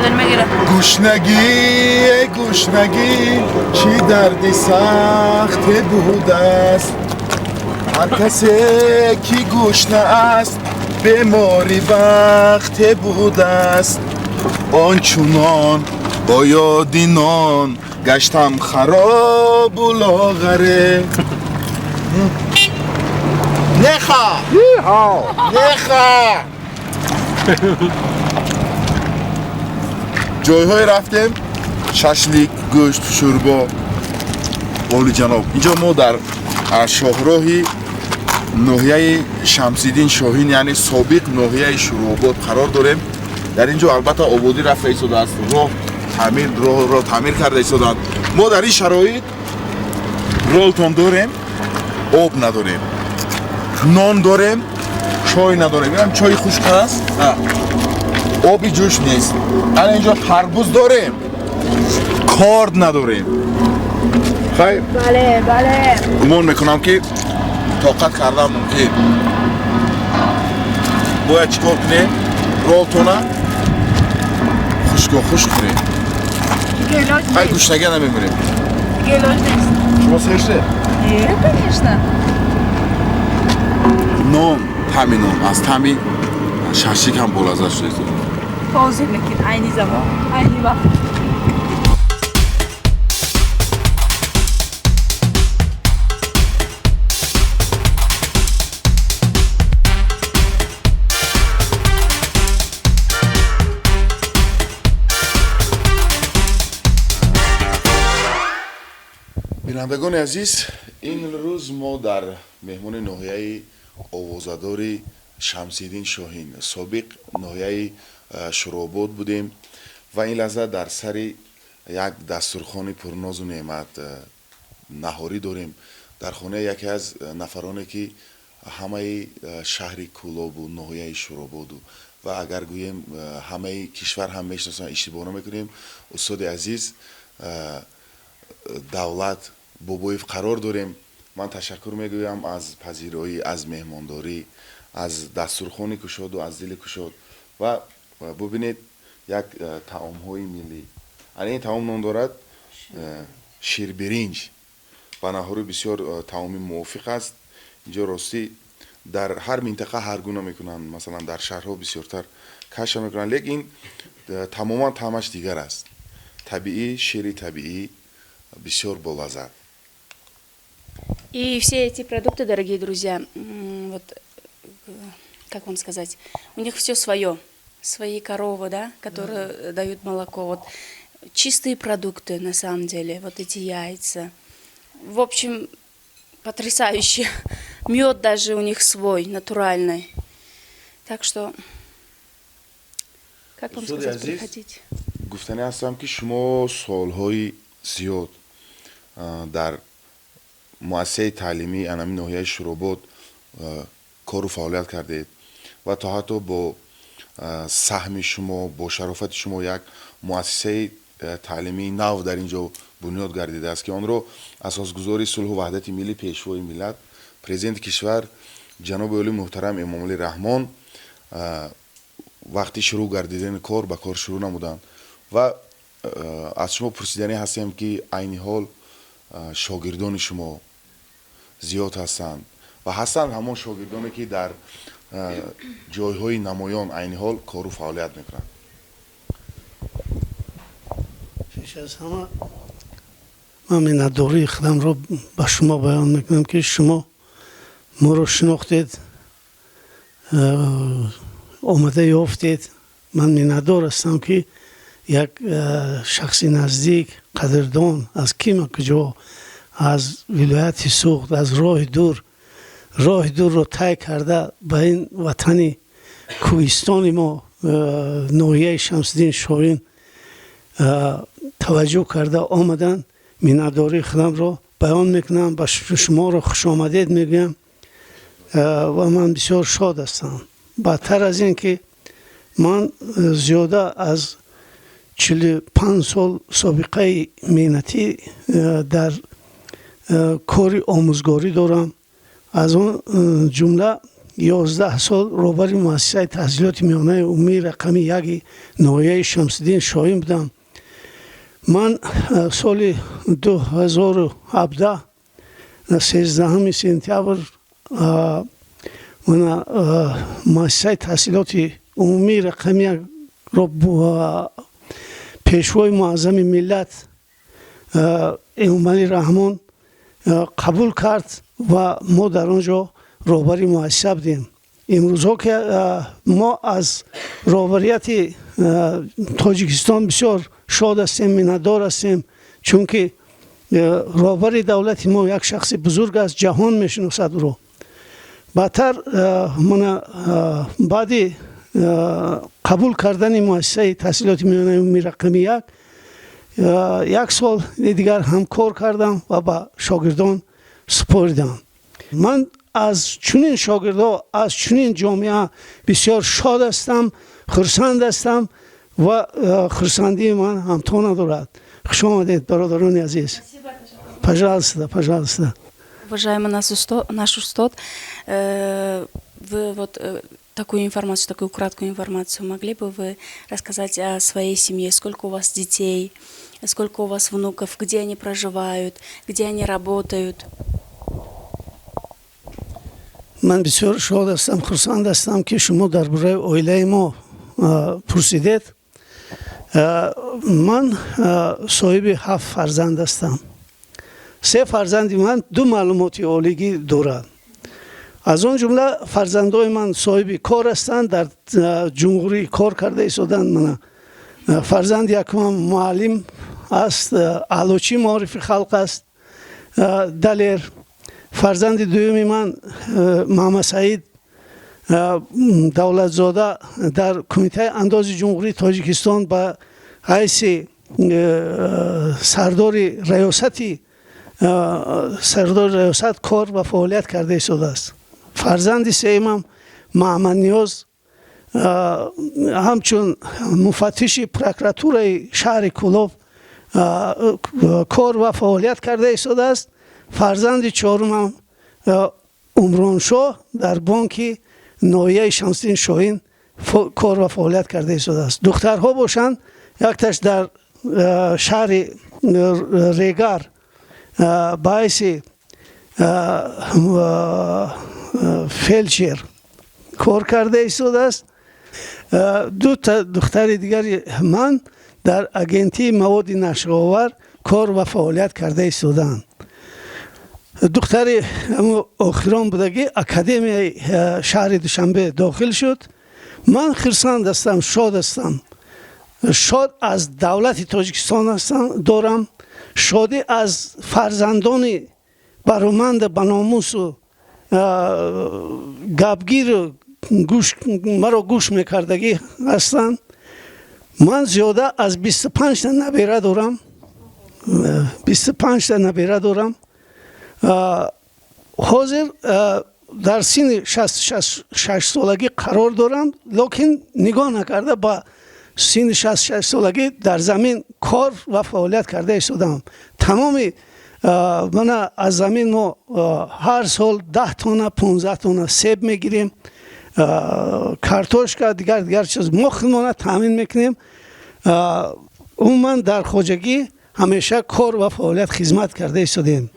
Хӯрдан мегирад. Гушнагӣ, эй гушнагӣ, чӣ дарди сахте будааст. Ҳар касе ки гушна аст, бемори бахте будааст. Он чунон бо ёди нон гаштам харобу лоғаре. Неха, неха. Ҷойҳое рафтем, шашлик, гӯшт, шӯрбо олиҷаноб. Инҷо мо дар шоҳроҳи ноҳияи Шамсиддин Шоҳин, яъне собиқ ноҳияи Шӯробод, қарор дорем. Дар ин ҷо албатта ободӣ рафта истодааст, роҳ таъмир, роҳро таъмир карда истодаанд. Мо дар ин шароит ролтон дорем, об надорем, нон дорем, чой надорем. Инам чои хушк аст, оби ҷӯш нест. Ана инҷо тарбуз дорем, корд надорем. Хайр. Бале, бале. Гумон мекунам, ки тоқат кардан мумкин. Бояд чӣ кор кунем? Ролтона хушко хушк кунем. Хай, гушнага намемирем. Диге илоҷ нест. Шумо сер шудед? Не, конечно. Нон, таъми нон аз таъми шашлик ҳам болаззат шуда. Ҳозир, лекин айни замон, айни вақт. Бинандагони азиз, ин рӯз мо дар меҳмони ноҳияи овозадори Шамсиддин Шоҳин, собиқ ноҳияи Шӯробод будем ва ин лаҳза дар сари як дастурхони пурнозу неъмат наҳорӣ дорем, дар хонаи яке аз нафароне, ки ҳамаи шаҳри Кӯлобу ноҳияи Шӯрободу ва агар гӯем, ҳамаи кишвар ҳам мешиносанд, иштибоҳ намекунем. Устоди азиз Давлат Бобоев қарор дорем. Ман ташаккур мегӯям аз пазироӣ, аз меҳмондорӣ, аз дастурхони кушоду аз дили кушод. Ва бубинед, як таомҳои миллӣ. Ана ин таом ном дорад ширбиринҷ. Ба наҳорӣ бисёр таоми мувофиқ аст. Инҷо ростӣ дар ҳар минтақа ҳар гуна мекунанд, масалан, дар шаҳрҳо бисёртар каша мекунанд, лекин тамоман таъмаш дигар аст. Табиӣ, шири табиӣ, бисёр болаззат. И все эти продукты, дорогие друзья, вот, как вам сказать, у них все свое, свои коровы, да, которые дают молоко, вот чистые продукты на самом деле, вот эти яйца. В общем, потрясающе. Мед даже у них свой, натуральный. Так что, как вам Устоди сказать, азиз, приходите. Гуфтанӣ ҳастам, ки шумо солҳои зиёд дар муассисаи таълимии анами ноҳияи Шӯробод кору фаъолият кардед ва то ҳатто бо саҳми шумо, бо шарофати шумо як муассисаи таълимии нав дар ин ҷо бунёд гардидааст, ки онро асосгузори сулҳу ваҳдати миллӣ, пешвои миллат, президенти кишвар ҷаноби олӣ муҳтарам Эмомалӣ Раҳмон вақти шурӯъ гардидани кор ба кор шурӯъ намуданд. Ва аз шумо пурсиданӣ ҳастем, ки айни ҳол шогирдони шумо зиёд ҳастанд ва ҳастанд ҳамон шогирдоне, ки дар ҷойҳои намоён айни ҳол кору фаъолият мекунанд. Пеш аз ҳама ман миннатдории худамро ба шумо баён мекунам, ки шумо моро шинохтед, омада ёфтед. Ман миннатдор ҳастам, ки як шахси наздик, қадрдон, аз кима куҷо, аз вилояти Суғд, аз роҳи дур, роҳи дурро тай карда, ба ин ватани кӯҳистони мо, ноҳияи Шамсиддин Шоҳин, таваҷҷӯҳ карда омаданд. Миннатдории худамро баён мекунам, ба шуморо хушомадед мегӯям ва ман бисёр шод ҳастам. Баъдтар аз ин ки ман зиёда аз 45 сол собиқаи меҳнатӣ дар кори омӯзгорӣ дорам, аз он ҷумла 11 сол роҳбари муассисаи таҳсилоти миёнаи умумии рақами яки ноҳияи Шамсиддин Шоҳин будам. Ман соли 2017 13 сентябр муассисаи таҳсилоти умумии рақами якро пешвои муаззами миллат Эмомалӣ Раҳмон қабул кард ва мо дар он ҷо роҳбари муассиса будем. Имрӯзҳо ки мо аз роҳбарияти Тоҷикистон бисёр шод ҳастем, миннатдор ҳастем, чунки роҳбари давлати мо як шахси бузург аст, ҷаҳон мешиносад ӯро. Баъдтар баъди қабул кардани муассисаи таҳсилоти миёнаи умумии рақами як як сол дигар ҳам кор кардам ва ба шогирдон супоридам. Ман аз чунин шогирдҳо, аз чунин ҷомеа бисёр шод ҳастам, хурсанд ҳастам ва хурсандии ман ҳамто надорад. Хуш омадед, бародарони азиз. Пожалуйста, пожалуйста. Уважаемый наш устод, вы вот такую информацию, такую краткую информацию могли бы вы рассказать о своей семье? Сколько у вас детей, сколько у вас внуков, где они проживают, где они работают? Ман бисёр шод ҳастам, хурсанд ҳастам, ки шумо дар бораи оилаи мо пурсидед. Ман соҳиби ҳафт фарзанд ҳастам. Се фарзанди ман ду маълумоти олигӣ дорад. Аз он ҷумла фарзандои ман соҳиби кор ҳастанд, дар ҷумҳурӣ кор карда истоданд. Мана фарзанди якумам муаллим аст, аълочии маорифи халқ аст, Далер. Фарзанди дуюми ман Маҳамадсаид Давлатзода дар Кумитаи андози Ҷумҳурии Тоҷикистон ба ҳайси сардори раёсат кор ва фаъолият карда истодааст. Фарзанди сеюмам Маҳамадниёз ҳамчун муфаттиши прокуратураи шаҳри Кӯлоб кор ва фаъолият карда истодааст. Фарзанди чорумам Умроншоҳ дар бонки ноҳияи Шамсиддин Шоҳин кор ва фаъолият карда истодааст. Духтарҳо бошанд, якташ дар шаҳри Регар ба ҳайси фелдшер кор карда истодааст. Ду духтари дигари ман дар Агентии маводи нашриовар кор ва фаъолият карда истодаанд. Духтари охирон будагӣ академияи шаҳри Душанбе дохил шуд. Ман хурсанд ҳастам, шод ҳастам, шод аз давлати Тоҷикистон ҳастам дорам, шодӣ аз фарзандони бароманда, баномусу гапгиру маро гӯш мекардагӣ ҳастанд. Ман зиёда аз 25-та набера дорам, 25-та набера дорам. Ҳозир дар синни 66-солагӣ қарор дорам, лекин нигоҳ накарда ба синни 66-солагӣ дар замин кор ва фаъолият карда истодам. Тамоми мана аз замин мо ҳар сол 10 тонна, 15 тонна себ мегирем, картошка, дигар дигар чиз мо худмона таъмин мекунем. Умуман дар хоҷагӣ ҳамеша кор ва фаъолият, хизмат карда истодем.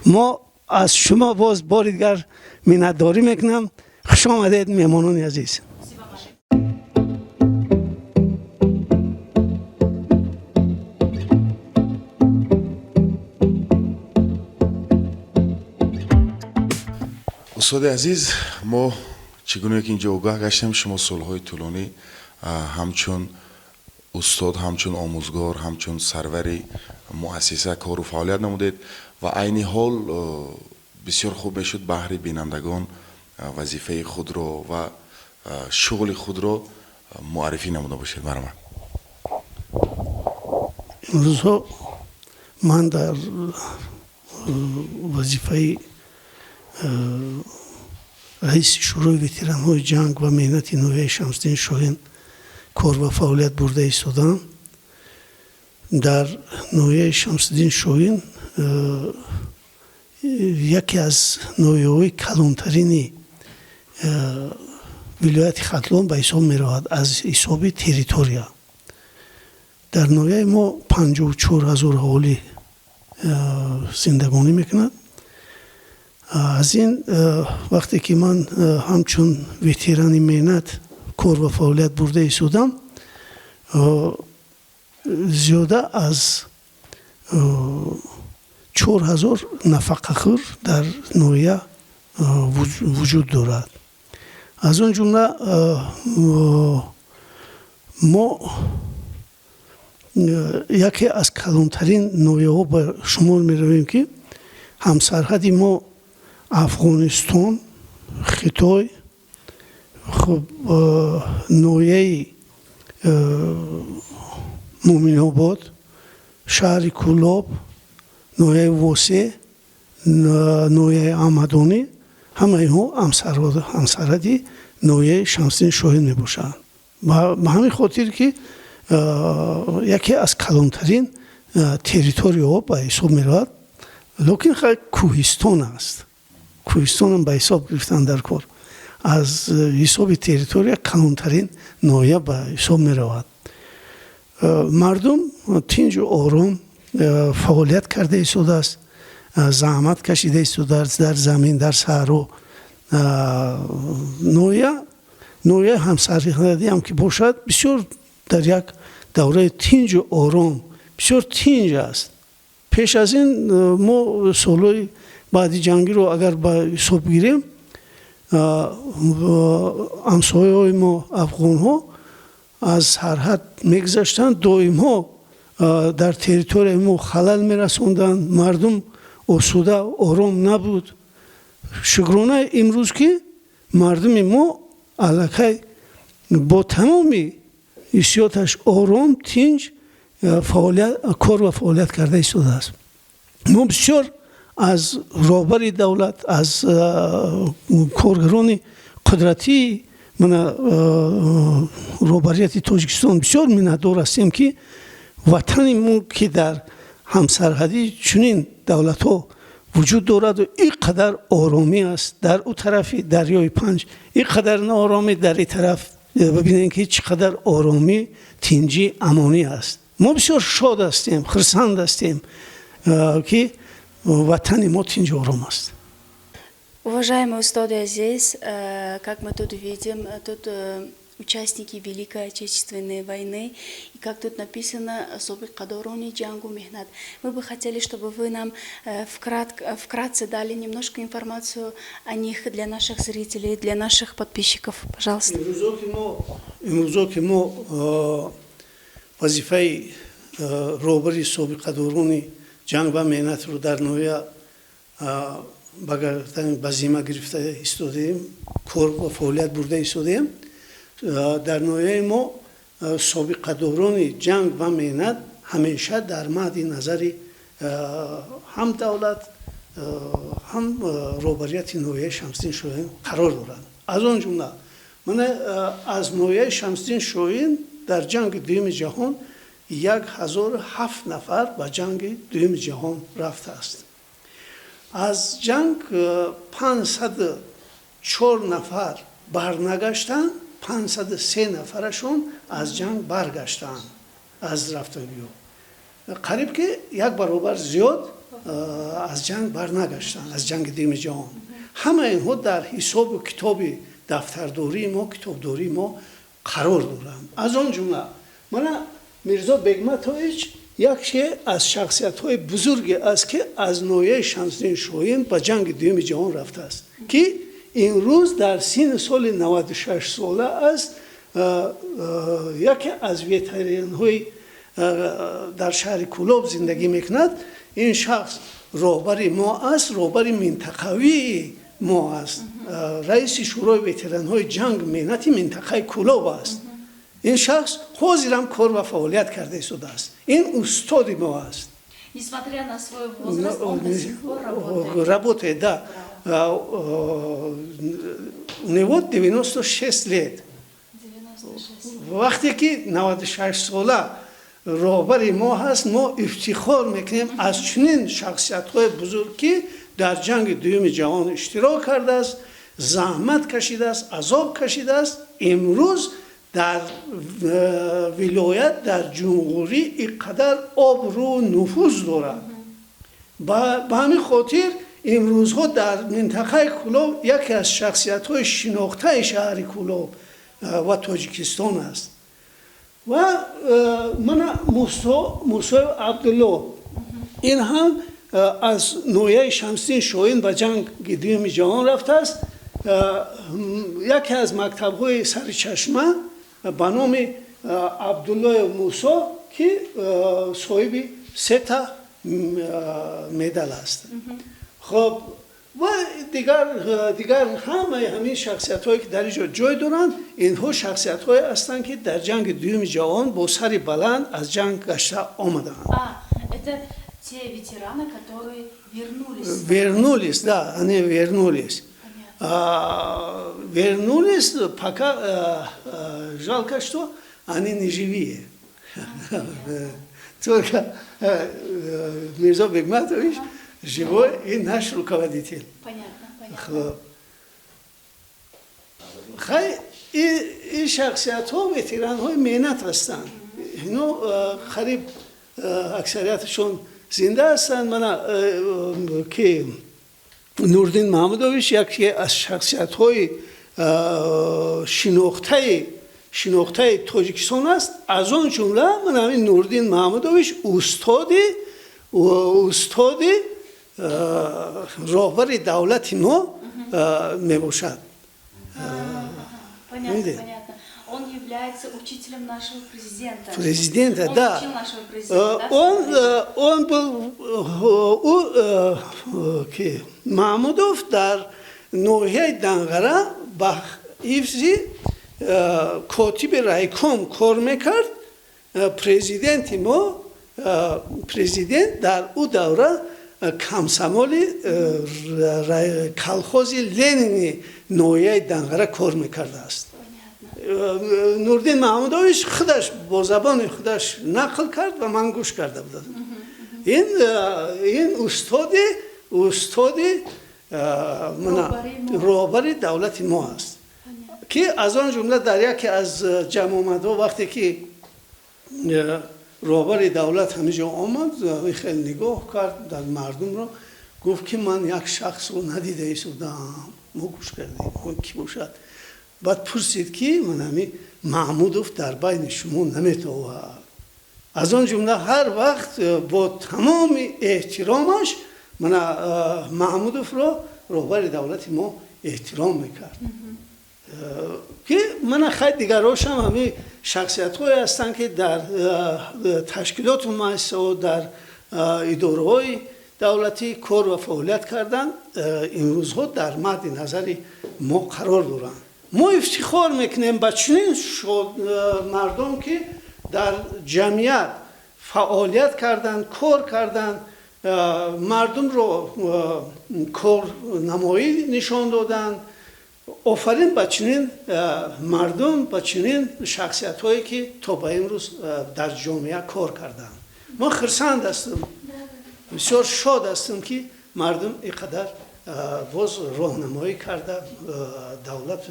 Мо аз шумо боз бори дигар миннатдорӣ мекунам. Хуш омадед, меҳмонони азиз. Устоди азиз, мо чӣ гуна ки инҷо огаҳ гаштем, шумо солҳои тӯлонӣ ҳамчун устод, ҳамчун омӯзгор, ҳамчун сарвари муассиса кору фаъолият намудед ва айни ҳол бисёр хуб мешуд баҳри бинандагон вазифаи худро ва шуғли худро муаррифӣ намуда бошед, марҳамат. Имрӯзҳо ман дар вазифаи раиси Шӯрои ветеранҳои ҷанг ва меҳнати ноҳияи Шамсиддин Шоҳин кор ва фаъолият бурда истодам. Дар ноҳияи Шамсиддин Шоҳин, яке аз ноҳияҳои калонтарини Вилояти Хатлон ба ҳисоб меравад аз ҳисоби территория. Дар ноҳияи мо 54 000 аҳолӣ зиндагонӣ мекунад. Аз ин вақте ки ман ҳамчун ветерани меҳнат кор ва фаъолият бурда истодам, зиёда аз 4000 нафақахӯр дар ноҳия вуҷуд дорад. Аз он ҷумла мо яке аз калонтарин ноҳияҳо ба шумор меравем, ки ҳамсарҳади мо Афғонистон, Хитой, хуб, ноҳияи Муъминобод, шаҳри Кӯлоб, ноҳияи Восе, ноҳияи Ҳамадонӣ, ҳама инҳо ҳамсарҳади ноҳияи Шамсиддин Шоҳин мебошанд. Ба ҳамин хотир ки яке аз калонтарин территорияҳо ба ҳисоб меравад, лекин кӯҳистон аст. Кӯҳистонам ба ҳисоб гирифтан дар кор. Аз ҳисоби территория калонтарин ноҳия ба ҳисоб меравад. Мардум тинҷу ором фаъолият карда истодааст, заҳмат кашида истодааст дар замин, дар саҳро. Ноҳияи ҳамсарҳадиам ки бошад, бисёр дар як давраи тинҷу ором, бисёр тинҷ аст. Пеш аз ин мо солҳои баъди ҷангиро агар ба ҳисоб гирем, ҳамсояҳои мо афғонҳо аз сарҳад мегузаштанд, доимҳо дар территорияи мо халал мерасонданд, мардум осуда ором набуд. Шукрона имрӯз ки мардуми мо аллакай бо тамоми ҳиссиёташ ором, тинҷ кор ва фаъолият карда истодааст. Мо бисёр аз роҳбари давлат, аз коргарони қудратии мана роҳбарияти Тоҷикистон бисёр миннатдор ҳастем, ки ватани мо, ки дар ҳамсарҳадии чунин давлатҳо вуҷуд дораду ин қадар оромӣ аст. Дар ӯ тарафи дарёи Панҷ ин қадар нооромӣ, дар ин тараф бибинем, ки чӣ қадар оромӣ, тинҷӣ, амонӣ аст. Мо бисёр шод ҳастем, хурсанд ҳастем, ки ватани мо тинҷу ором аст. Уважаемый устоди азиз, как мы тут видим, тут участники Великой Отечественной войны, и как тут написано, собиқадорони ҷангу меҳнат. Мы бы хотели, чтобы вы нам вкратце дали немножко информацию о них для наших зрителей, для наших подписчиков. Пожалуйста. Имрӯзо ки мо вазифаи роҳбари собиқадорони ҷанг ва меҳнатро дар ноҳия ба зимма гирифта истодаем, кор ва фаъолият бурда истодаем, дар ноҳияи мо собиқадорони ҷанг ва меҳнат ҳамеша дар мадди назари ҳам давлат, ҳам роҳбарияти ноҳияи Шамсиддин Шоҳин қарор доранд. Аз он ҷумла мана аз ноҳияи Шамсиддин Шоҳин дар Ҷанги Дуюми ҷаҳон 1007 нафар ба Ҷанги Дуюми ҷаҳон рафтааст. Аз ҷанг 504 нафар барнагаштанд, 503 нафарашон аз ҷанг баргаштанд. Аз рафтагиҳо қариб ки як баробар зиёд аз ҷанг барнагаштанд, аз Ҷанги Дуюми ҷаҳон. Ҳама инҳо дар ҳисобу китоби дафтардории мо, китобдории мо қарор доранд. Аз он ҷумла мана Мирзо Бегматович яке аз шахсиятҳои бузурге аст, ки аз ноҳияи Шамсиддин Шоҳин ба Ҷанги Дуюми ҷаҳон рафтааст, ки имрӯз дар синни соли 96 сола аст, яке аз ветеранҳои дар шаҳри Кӯлоб зиндагӣ мекунад. Ин шахс роҳбари мо аст, роҳбари минтақавии мо аст, раиси шӯрои ветеранҳои ҷанг меҳнати минтақаи Кӯлоб аст. Ин шахс ҳозирам кор ва фаъолият карда истодааст. Ин устоди мо аст. Несмотря на свой возраст, он до сих пор работает. Работает, да. У него 96 лет. 96. Вақте ки 96 сола роҳбари мо ҳаст, мо ифтихор мекунем аз чунин шахсиятҳои бузург, ки дар Ҷанги Дуюми ҷаҳон иштирок кардааст. Заҳмат кашидааст, азоб кашидааст, имрӯз дар вилоят, дар ҷумҳурӣ ин қадар обрӯ, нуфуз дорад. Ба ҳамин хотир имрӯзҳо дар минтақаи Кӯлоб яке аз шахсиятҳои шинохтаи шаҳри Кӯлоб ва Тоҷикистон аст. Ва мана Мусоев Абдулло, ин ҳам аз ноҳияи Шамсиддин Шоҳин ба ҷанги дуюми ҷаҳон рафтааст. Яке аз мактабҳои Саричашма ба номи Абдуллоев Мусо, ки соҳиби сета медал аст. Хоб, ва дигар ҳамаи ҳамин шахсиятҳое, ки дар ин ҷо ҷой доранд, инҳо шахсиятҳое ҳастанд, ки дар ҷанги дуюми ҷаҳон бо сари баланд аз ҷанг гашта омадаанд. Это те ветераны, которые вернулись. Вернулись, да, они вернулись. Вернулись, пока жалко, что они не живые. Только Мирзо Бегматович живой и наш руководитель. Понятно, понятно. Хай, и шахсиятҳо ветеранҳои меҳнат ҳастанд. Ино қариб аксариятшон зинда ҳастанд. Мана ки Нурдин Маҳмудович яке аз шахсиятҳои шинохтаи Тоҷикистон аст. Аз он ҷумла ман ҳамин Нурдин Маҳмудович устоди роҳбари давлати мо мебошад. Понятно, понятно. Он является учителем нашего президента. Президента, Он да. учил нашего президента, да? Он был ки Маҳмудов дар ноҳияи Данғара ба ҳифзи котиби райком кор мекард. Президенти мо, президент дар ӯ давра комсомоли колхози Ленини ноҳияи Данғара кор мекардааст. Нурдин Маҳмудович худаш бо забони худаш нақл кард ва ман гӯш карда будам. Ин устоди роҳбари давлати мо аст, ки аз он ҷумла дар яке аз ҷамъомадҳо, вақте ки роҳбари давлат ҳамиҷо омад, хеле нигоҳ кард дар мардумро, гуфт, ки ман як шахсро надида истодам. Мо гӯш кардем, ки бошад. Баъд пурсид, ки ман ҳами Маҳмудов дар байни шумо наметовад. Аз он ҷумла ҳар вақт бо тамоми эҳтиромаш мана Маҳмудовро роҳбари давлати мо эҳтиром мекард. Ки мана хай, дигарошам ҳами шахсиятҳое ҳастанд, ки дар ташкилоту муассисаҳо, дар идораҳои давлатӣ кор ва фаъолият карданд, имрӯзҳо дар мадди назари мо қарор доранд. Мо ифтихор мекунем ба чунин мардум, ки дар ҷамъият фаъолият карданд, кор карданд, мардумро корнамоӣ нишон доданд. Офарин ба чунин мардум, ба чунин шахсиятҳое, ки то ба имрӯз дар ҷомеа кор карданд. Мо хурсанд ҳастем, бисёр шод ҳастем, ки мардум ин қадар боз роҳнамоӣ карда, давлат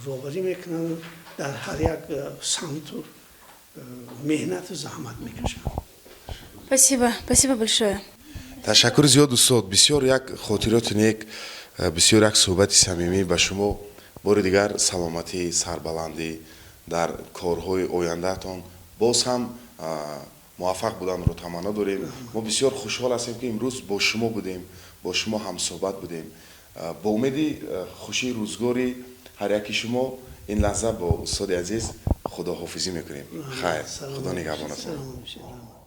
роҳбарӣ мекунанд, дар ҳар як самту меҳнату заҳмат мекашанд. Спасибо, спасибо большое. Ташаккури зиёд, устод. Бисёр як хотироти нек, бисёр як суҳбати самимӣ. Ба шумо бори дигар саломатӣ, сарбаландӣ, дар корҳои ояндаатон боз ҳам муваффақ буданро таманно дорем. Мо бисёр хушҳол ҳастем, ки имрӯз бо шумо будем, бо шумо ҳамсӯҳбат будем. Бо умеди хушии рӯзгори ҳар яки шумо ин лаҳза бо устоди азиз худоҳофизӣ мекунем. Хайр, Худо нигаҳбонатон. Салом.